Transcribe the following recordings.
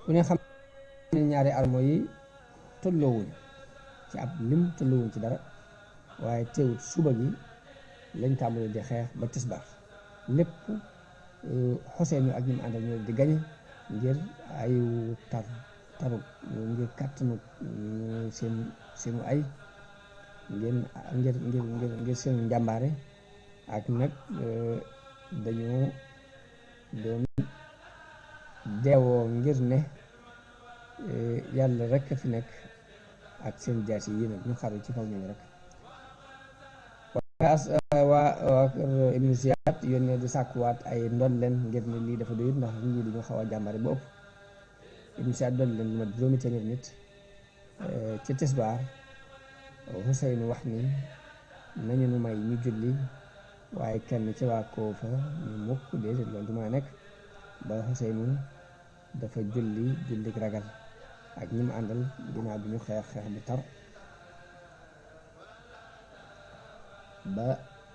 ku ne xam ne ñaari armo yi tolloowuñ ci ab lim tolloowuñ ci dara waaye teewut suba gi lañ tàmbali di xeex ba tisbaar lépp Xuseyn ak ñi mu àndal ñoo di gañe ngir ayu taru ngir kàttanu seenu ay ngir seenu njàmbaare ak nag dañoo doon deewoo ngir ne yàlla rek a fi nekk ak seen jaas yi nag ñu xaru ci kaw ñooñu rek. waa kër Ibnu Ziyaad yónnee di sàkkuwaat ay ndolleen ngir ne lii dafa doyut ndax nit ñi dañoo xaw a jàmbare ba ëpp. Ibnu Ziyaad dolli leen lu mat 2 téeméer nit ci tisbaar Xuseyn wax ni nañu nu may ñu julli waaye kenn ci waa Koofa ñu mukk déedéet loolu du mën a nekk ba Xuseyn dafa julli ragal ak ñi mu àndal ginnaaw bi ñu xeex bu tar ba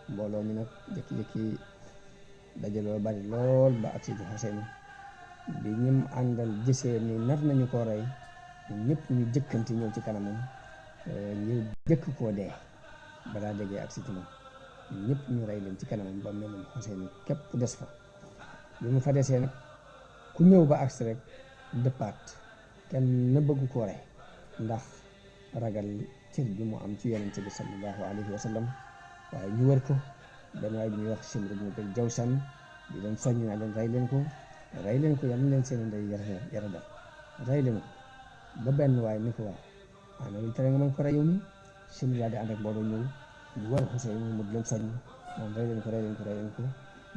mbooloo mi nag jékki-jékki dajaloo bari lool ba agsi ci Xuseyn bi ñim àndal gisee ni nar nañu ko rey ñëpp ñu jëkkanti ñëw ci kanamam ñu jëkk koo dee balaa déggee agsi ci moom ñëpp ñu rey leen ci kanamam ba mel ni Xuseyn képp des fa bi mu fa desee nag ku ñëw ba agsi rek dëppaat kenn na bëgg koo rey ndax ragal cër bi mu am ci yonent bi sallallahu alayhi wa sallam waaye ñu wër ko benn waaye bi ñuy wax Simr ibn Jawshan di leen soññ naa leen rey leen ko yàlla leen seen ndey yara dal rey leen ko ba benn waaye ni ko waaw ana lu tere nga mën ko rey yow mi Simr daal di ànd ak mbooloo ñëw ñu wër Xuseyn mu di leen soññ moom rey leen ko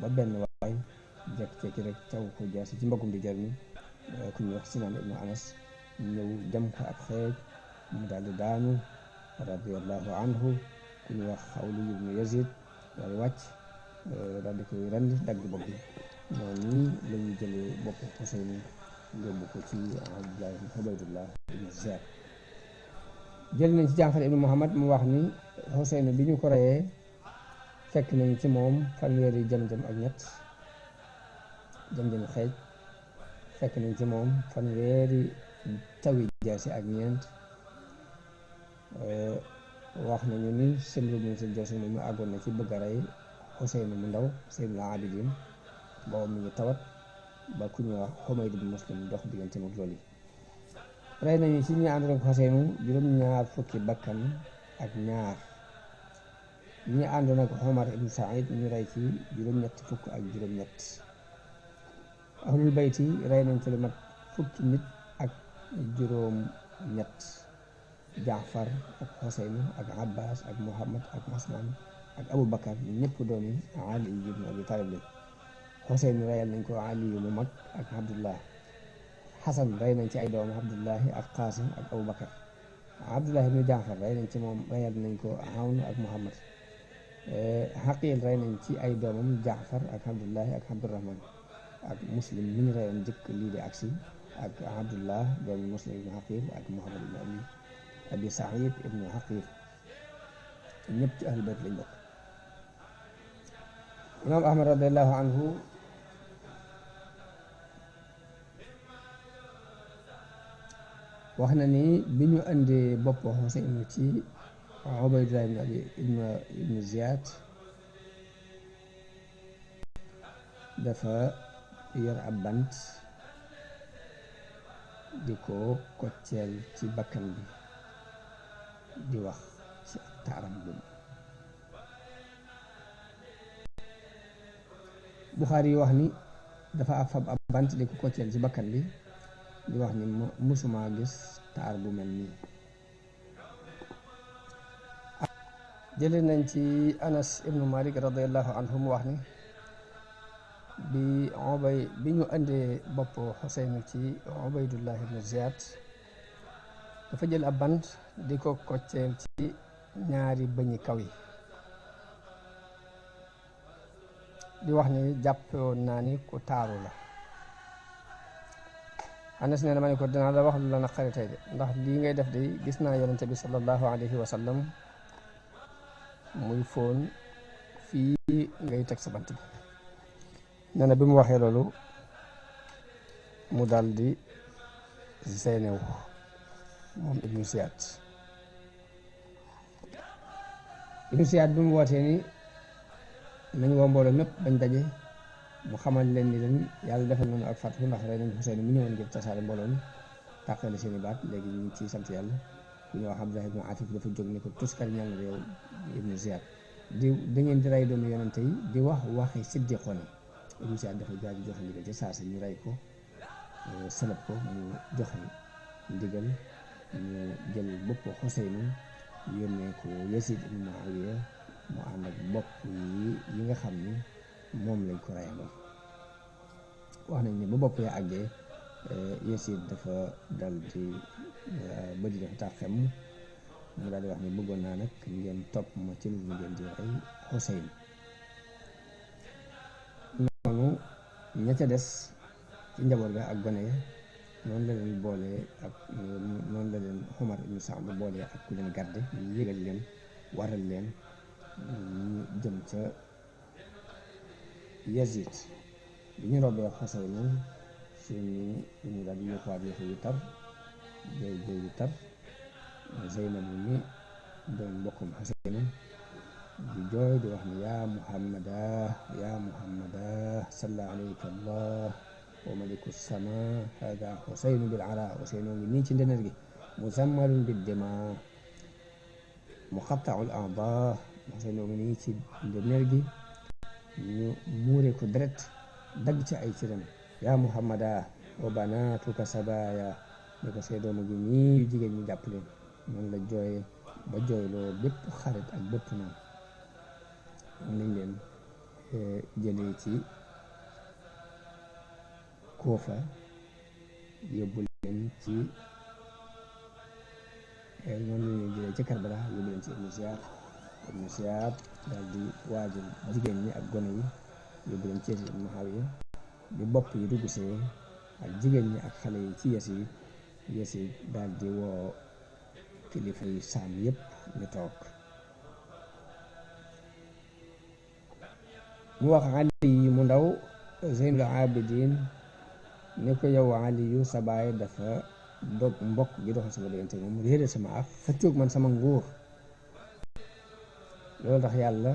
ba benn waay jekki-jekki rek caw ko jaasi ci mbagum di jar mi ku ñuy wax Sinaan ibnu Anas ñëw jam ko ak xeej mu daal di daanu radiyallahu anhu ku ñuy wax Xawli ibnu Yazid daal di wàcc daal di koy rendi dagg bopp bi noonu la ñu jëlee bopp Xuseyn yóbbu ko ci Ubaydullah ibnu Ziyaad jël nañ ci Jaafar ibnu Muhammad mu wax ni Xuseyn bi ñu ko reyee fekk nañ ci moom fanweeri jam-jam ak ñett jam-jam xeej fekk nañ ci moom fanweeri tawi jaasi ak ñeent wax nañu ni Simr ibn Jawshan mu àggoon na ci bëgg a rey Xuseyn mu ndaw Seydul Abidin boobu mi ngi tawat ba ku ñuy wax Xumayd ibn Muslim dox diggante ak loolu yi rey nañu ci ñi àndoon ak Xuseyn juróom-ñaar fukki bakkan ak ñaar ñi àndoon ak Omar ibn Saïd ñu rey ci juróom-ñett fukk ak juróom-ñett ahlul bayti rey nañ ci lu mat fukki nit ak juróom-ñett Jaafar ak Xuseyn ak Abbas ak Muhammad ak Usmaan ak Abu Bakar ñëpp doomi Ali ibn Abi Talib lañ Xuseyn reyal nañ ko Ali mu mag ak Abdullah Xasan rey nañ ci ay doom Abdullahi ak Qaasim ak Abu Bakar Abdullah ibn Jaafar rey nañ ci moom reyal nañ ko Awn ak Muhammad Xaqil rey nañ ci ay doomam Jaafar ak Abdullahi ak Abdurahman ak Muslim mi ñu reyoon jëkk lii di agsi ak Abdullah doomi Muslim ibn Xaqil ak Muhammad ibn Abi Saïd ibn Xaqil ñëpp ci ahlul bayt lañ bokk. Imaam Ahmad radiallahu anhu wax na ni bi ñu andee bopp Xuseyn ci Ubaydullah ibn Ziyaad dafa yor ab bant di ko kocceel ci bakkan bi di wax ci taaram boobu. Buxaari yi wax ni dafa fab ab bant di ko kocceel ci bakkan bi di wax ni musuma gis taar bu mel nii. jële nañ ci Anas ibnu Malik radiallahu anhu mu wax ni bi ñu andee bopp Xuseyn ci Ubaydullah ibnu Ziyaad dafa jël ab bant di ko kocceel ci ñaari bëñi kaw yi di wax ni jàppoon naa ni ku taaru la. Anas nee na ma ne ko dinaa la wax lu la naqari tey de ndax lii ngay def de gis naa yonente bi sallallahu alayhi wa sallam muy fóon fii ngay teg sa bant bi. nee na bi mu waxee loolu mu daal di Zeynew moom ibnu Siyaad bi mu wootee ni nañ woo mbooloo mépp bañ daje mu xamal leen ni leen yàlla defal nañu ak fàttu ndax rey nañ Xuseyn mi ñëwoon ngir tasaare mbooloo mi tàqale seeni baat léegi ñu ngi ciy sant yàlla. ku ñuy wax Abdullah ibnu Atif dafa jóg ni ko tuskar ñal na yow ibnu Siyaad da ngeen di rey doomu yonente yi di wax waxi siddiqoon yi. ibnu Siyaad dafa jaaju joxe ndigal ci saa si ñu rey ko salab ko mu joxe ndigal ñu jël bopp Xuseynu yónnee ko Yasid ibnu Muawiya mu ànd ak bopp yi nga xam ni moom lañ ko reyandoo. wax nañ ne ba bopp ya àggee Yasid dafa dal di bëri dafa taxem mu daal di wax ni bëggoon naa nag ngeen topp ma ci lu ngeen di rey Xuseyn. noonu ña ca des ci njaboot ga ak gone ya noonu la leen boole ak noonu la leen Umar ibnu Saad boole ak ku leen garde ñu yëgal leen waral leen ñu jëm ca Yazid. bi ñu robbee Xuseynu ñu daal di yuuxuwaat yuuxu yu tar jooy yu tar. Zeynab mi doon mbokkum Xuseynu di jooy di wax ni yaa Muhammada salla alayka allah wa maliku sama hada Xuseynu bil ara Xuseynu ngi nii ci ndener gi muzammalun bid dima muqatta'ul a'da Xuseynu ngi nii ci ndener gi ñu muure ko deret dagg ci ay cëram yaa Muhammada wa banatuka sabaya ni ko say doomu gi nii yu jigéen ñi jàpp leen. noonu la jooyee ba jooyloo bépp xarit ak bépp noonu nañ leen jëlee ci Kuufa yóbbu leen ci noonu la leen jëlee ci Karbala yóbbu leen ci Ibnu Siyaad daal di waajal jigéen ñi ak gone yi yóbbu leen ci Yasid ibnu Muawiya bi bopp yi duggsee ak jigéen ñi ak xale yi ci Yasid daal di woo kilifa yi saam yépp ñu toog mu wax Ali yi mu ndaw Zeynul Abidin ni ko yow Ali yu sa baay dafa dog mbokk gi doxal sama diggante moom réere sama ak xëccoog man sama nguur loolu tax yàlla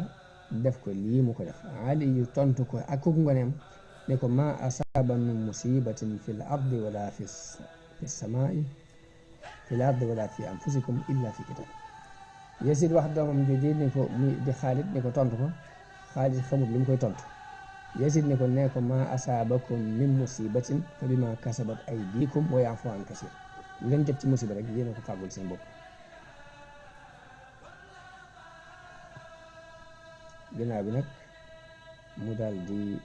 def ko lii mu ko def. Ali yu tontu ko ak kooku ngoneem ne ko ma asaaba min musibatin fi l ardi wala fi samaai fi l ardi wala fi anfusikum illa fi kitab. Yasid wax doomam jooju ni ko muy di Xaalid ni ko tontu ko. Xaalid xamut lu mu koy tontu. Yasid ni ko nee ko ma asaabakum min musibatin fa bima kasabat aydikum wa ya'fu an kasir. lu leen jot ci musiba rek yéen a ko fàggul seen bopp. ginnaaw bi nag mu daal di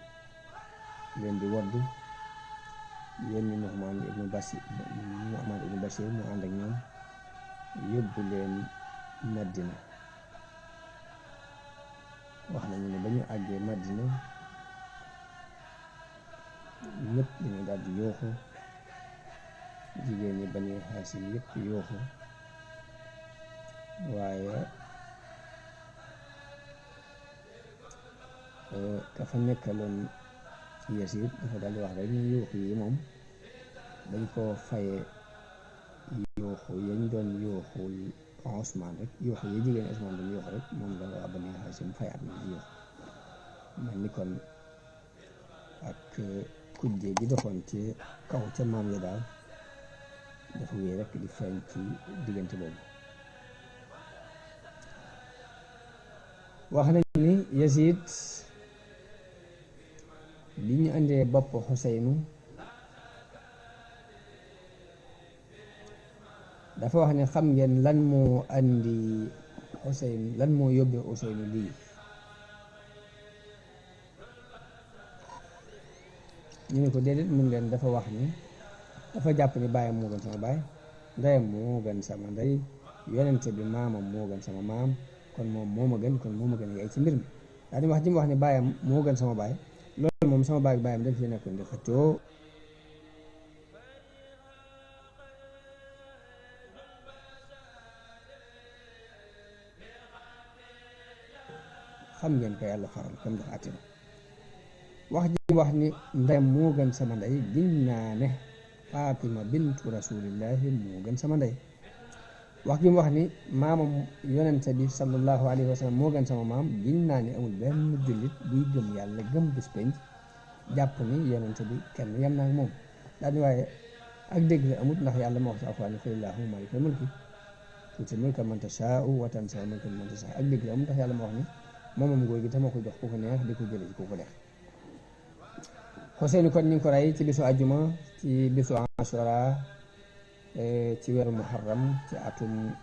leen di waddu yónni Nu'man ibnu Bashir mu ànd ak ñoom yóbbu leen Madina. wax nañu ne ba ñu àggee Madina ñëpp dañu daal di yooxu jigéen ñi Bani Haasim yëpp yooxu waaye ka fa nekkaloon Yasid dafa daal di wax rek ñu yooxu yi moom dañ koo faye yooxu yañ doon yooxul Usmaan rek yooxu yi jigéen Usmaan doon yooxu rek moom la waa Bani Haasim fayaat na yooxu mel ni kon ak kujje gi doxoon ci kaw ca maam ya daal dafa wéy rek di feeñ ci diggante boobu. wax nañ ni Yasid bi ñu andee bopp Xuseynu dafa wax ne xam ngeen lan moo andi Xuseynu lan moo yóbbee Xuseynu lii. ñu ne ko déedéet mun leen dafa wax ni dafa jàpp ni baayam moo gën sama baay ndeyam moo gën sama ndey yonente bi maamam moo gën sama maam kon moom moo ma gën kon moo ma gën yaay ci mbir mi daal di wax ji mu wax ni baayam moo gën sama baay loolu moom sama baay baayam dañ fi nekkoon di xëccoo xam ngeen ko yàlla faral comme ndax àttina wax ji wax ni ndeyam moo gën sama ndey giñ naa ne Fatima bintu rasulillahi moo gën sama ndey. wax gi mu wax ni maamam yonente bi sallallahu alayhi wa sallam moo gën sama maam giñ naa ni amul benn jullit buy gëm yàlla gëm bis penc jàpp ni yonente bi kenn yem naa ak moom. daal ni waaye ak dégg la amut ndax yàlla moo wax ci alxuraan fa lillaahu maalikal mulki tuutil mulka man tashaa'u wa tanzi'ul mulka mimman tashaa'u ak dégg la amut ndax yàlla moo wax ni moomam nguur gi te moo ko jox ku ko neex di ko jële ci ku ko neex. Xuseyn kon ñu ngi ko rey ci bisu àjjuma ci bisu Ashura ci weeru muharram ci atum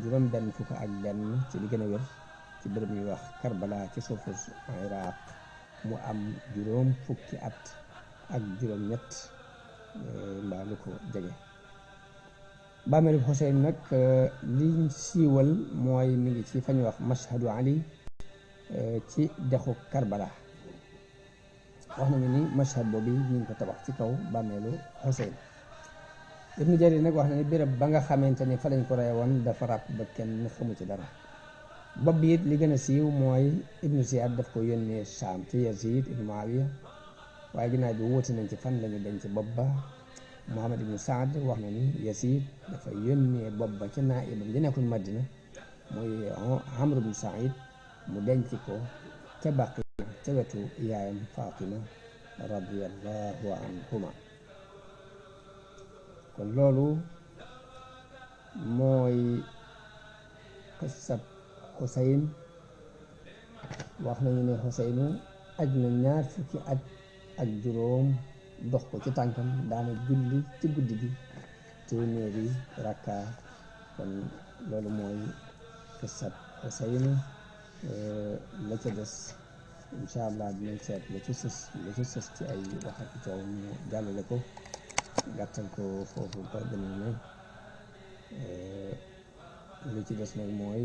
juróom benn fukk ak benn ci li gën a wér ci bërëb ñuy wax Karbala ci suufu Iraq mu am juróom fukki at ak juróom ñett mbaa lu ko jege. bàmmeelu Xuseyn nag liñ siiwal mooy mi ngi ci fa ñuy wax Mashhadu Ali ci dexu Karbala. wax nañu ni mashhad boobu ñu ngi ko tabax ci kaw bàmmeelu Xuseyn. Ibnu Jarir nag wax na ni béréb ba nga xamante ni fa lañ ko rey woon dafa ràpp ba kenn xamu ci dara. bopp bi it li gën a siiw mooy Ibnu Ziyad daf ko yónnee Saam ci Yazid ibnu Muawiya waaye ginnaaw bi wóote nañ ci fan lañu denc bopp ba. Muhammad ibnu Saad wax na ni Yazid dafa yónnee bopp ba ca naa'ibam di nekkoon Madina mooy Amr ibnu Saïd mu denc ko ca Baqi ca wetu yaayam Fatima radiyallahu anhuma. kon loolu mooy qissab Xuseyn. wax nañu ne Xuseynu aj na 20 fukki at ak juróom dox ko ci tànkam daana julli ci guddi gi téeméeri rakka. kon loolu mooy qissab Xuseynu. la ca des incha allah dinañ seet la ci sës ci ay wax ak coow ñu jàllale ko gàttal ko foofu ba beneen ne li ci des nag mooy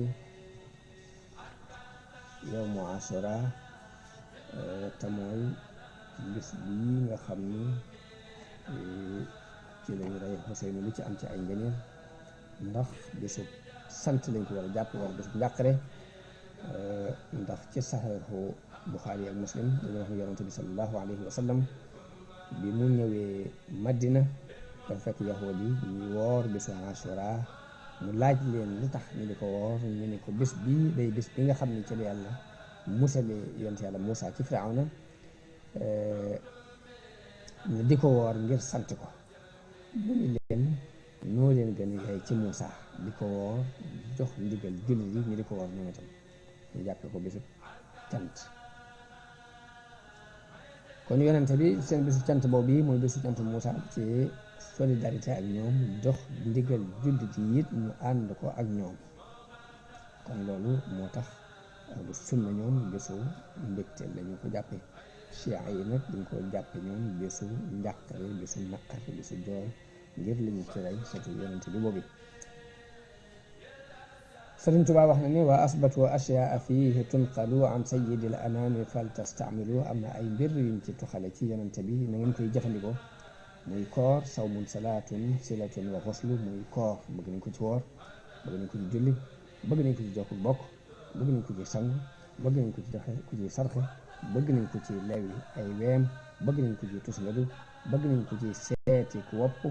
yow mu Ashura te mooy bis bii nga xam ni ci lañu rey Xuseynu lu ci am ci ay ngëneel ndax bisu sant lañ ko war a jàpp war bisu njàqare ndax ci saxiixu Buxaari ak Muslim dañu wax ne yonente bi sallallahu alayhi wa sallam bi mu ñëwee Madina dafa fekk yahuud yi ñuy woor bisu Ashura mu laaj leen lu tax ñu di ko woor ñu ne ko bis bii day bis bi nga xam ne ci la yàlla musale yonent yàlla Muusa ci Firawna ñu di ko woor ngir sant ko. mu ni leen noo leen gën a yaay ci Muusa di ko woor jox ndigal jullit yi ñu di ko woor ñoom itam ñu jàppe ko bisu cant. kon yonente bi seen bisu cant boobu bi mooy bisu cant Muusa ci solidarité ak ñoom jox ndigal jullit yi it ñu ànd ko ak ñoom. kon loolu moo tax bu sunna ñoom bisu mbégte lañu ko jàppe. Chia yi nag dañ ko jàppe ñoom bisu njàqare bisu naqare bisu jooy ngir li ñu ci rey surtout yonente bi boobu. Sëriñ Tuubaa wax na ni wa asbatu ashyaa fiihi tunqalu an sayyidil anaami fal tastamilu. am na ay mbir yuñ ci tuxale ci yonente bi na ngeen koy jëfandikoo muy koor sawmun salaatun silatun wa xuslu. muy koor bëgg nañ ko ci woor bëgg nañ ko ci julli bëgg nañ ko ci jokk bokk bëgg nañ ko ci sangu bëgg nañ ko ci joxe ku ci sarxe bëgg nañ ko ci lewi ay weem bëgg nañ ko ci tusngadu bëgg nañ ko ci seeti ku wopp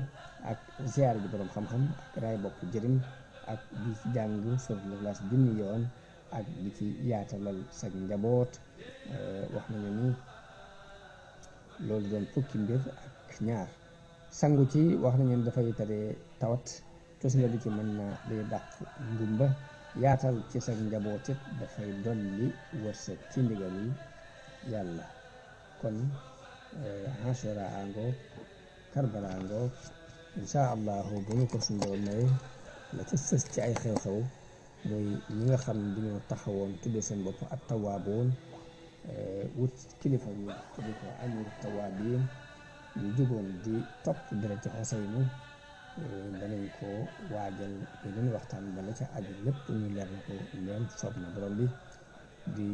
ak ziyaar ji borom xam-xam ak raay bopp jërim ak di ci jàng suratul Ixlaas junni yoon ak di ci yaatalal sa njaboot. wax nañu ni loolu doon fukki mbir ak ñaar. sangu ci wax nañu ne dafay tere tawat. tusngadu ci mën na day dàq ngumba. yaatal ci sa njaboot it dafay dolli wërsëg ci ndigal yi yàlla. kon Ashura angoog Karbala angoog insha allahu bu ñu ko suñu borom maye la ca sës ci ay xew-xew mooy ñi nga xam ne dañoo taxawoon tudde seen bopp ak tawaaboon wut kilifa yi tudde ko amir tawaabiin ñu jógoon di topp dereti Xuseynu danañ ko waajal yeneen waxtaan bala ca aju lépp ñu leer na ko leen soob na borom bi di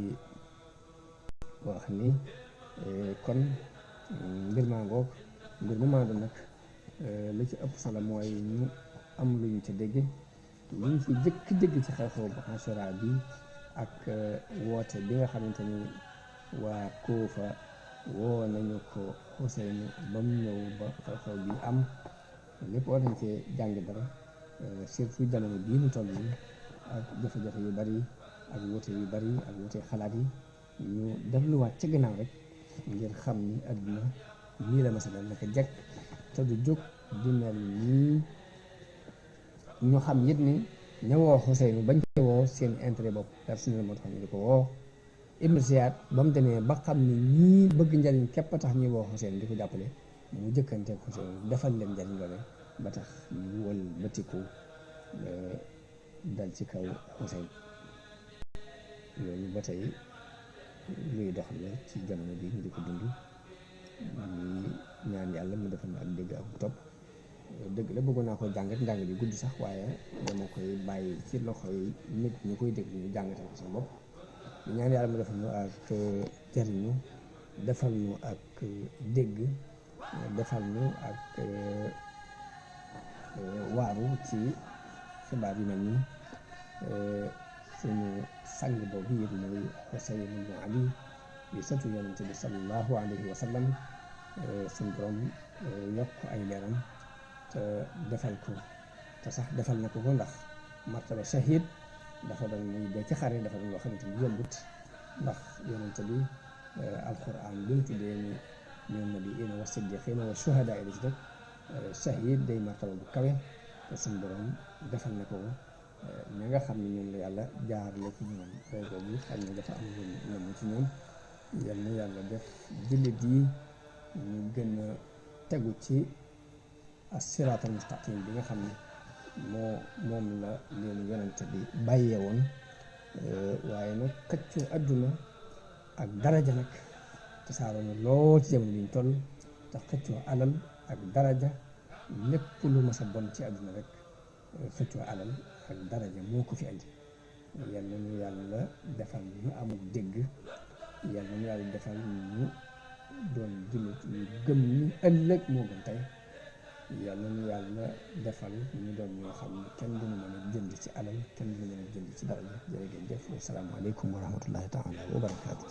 wax ni kon mbir maa ngoog mbir mu maandu nag li ci ëpp solo mooy ñu am lu ñu ci dégg lu ñu ci jëkk dégg ci xew-xew bu Ashura bi ak woote bi nga xamante ni waa Kuufa woo nañu ko Xuseynu ba mu ñëw ba xew-xew bi am lépp war nañ cee jàng dara surtout jamono bii ñu toll nii ak jafe-jafe yu bari ak wuute yu bari ak wuute xalaat yi ñu delluwaat ci gannaaw rek ngir xam ni àdduna nii la masala naka jekk te du jóg di mel nii. ñu xam it ni ña woo Xuseynu bañ ko woo seen intérêt bopp personnel moo tax ñu di ko woo. Ibn Ziyad ba mu demee ba xam ni ñii bëgg njariñ képp a tax ñuy woo Xuseynu di ko jàppale mu jëkkanteeg Xuseynu defal leen njariñ loole ba tax ñu wël bëtiku dal ci kaw Xuseynu loolu ba tey luy dox la ci jamono bi ñu di ko dund ñuy ñaan yàlla mu defal ak dégg ak topp dëgg la bëggoon naa ko jàngat njàng bi gudd sax waaye dama koy bàyyi ci loxoy nit ñu koy dégg ñu jàngatal ko seen bopp di ñaan yàlla mu defal ñu ak jariñu defal ñu ak dégg defal ñu ak waaru ci xibaar yu mel nii suñu sang boobu yëpp mooy Xuseyn ibn Ali di sëtu yonent bi sallallahu alayhi wa sallam suñu borom yokk ay leeram te defal ko te sax defal na ko ndax martaba shahid dafa doon muy dee ci xare dafa doon loo xamante ni yombut ndax yonent bi alquran bi mu tuddee ni ñoom nabiyyiina wa siddiqiina wa shuhadaa yi ci def shahid day martaba bu kawe te suñu borom defal na ko ña nga xam ne ñoom la yàlla jaarale ci ñoom rey boobu xam ne dafa am lu nam ci ñoom yal na yàlla def jullit yi ñu gën a tegu ci as-siraatal mustaqim bi nga xam ne moom la leen yonente bi bàyyee woon waaye nag xëccoo adduna ak daraja nag tasaaroo na lool ci jamono bi ñu toll te xëccoo alal ak daraja lépp lu mas a bon ci adduna rek xëccoo alal ak daraja moo ko fi andi yal na ñu yàlla defal ñu amul dégg yal na ñu yàlla defal ñu doon jullit ñu gëm ni ëllëg moo gën tey yàlla na yàlla defal ñu doon ñoo xam ne kenn duñu mën a jënd ci alal kenn duñu mën a jënd ci daraja jërë ngeen jëf wassalaamu aleykum wa rahmatullahi taala wa barakaatu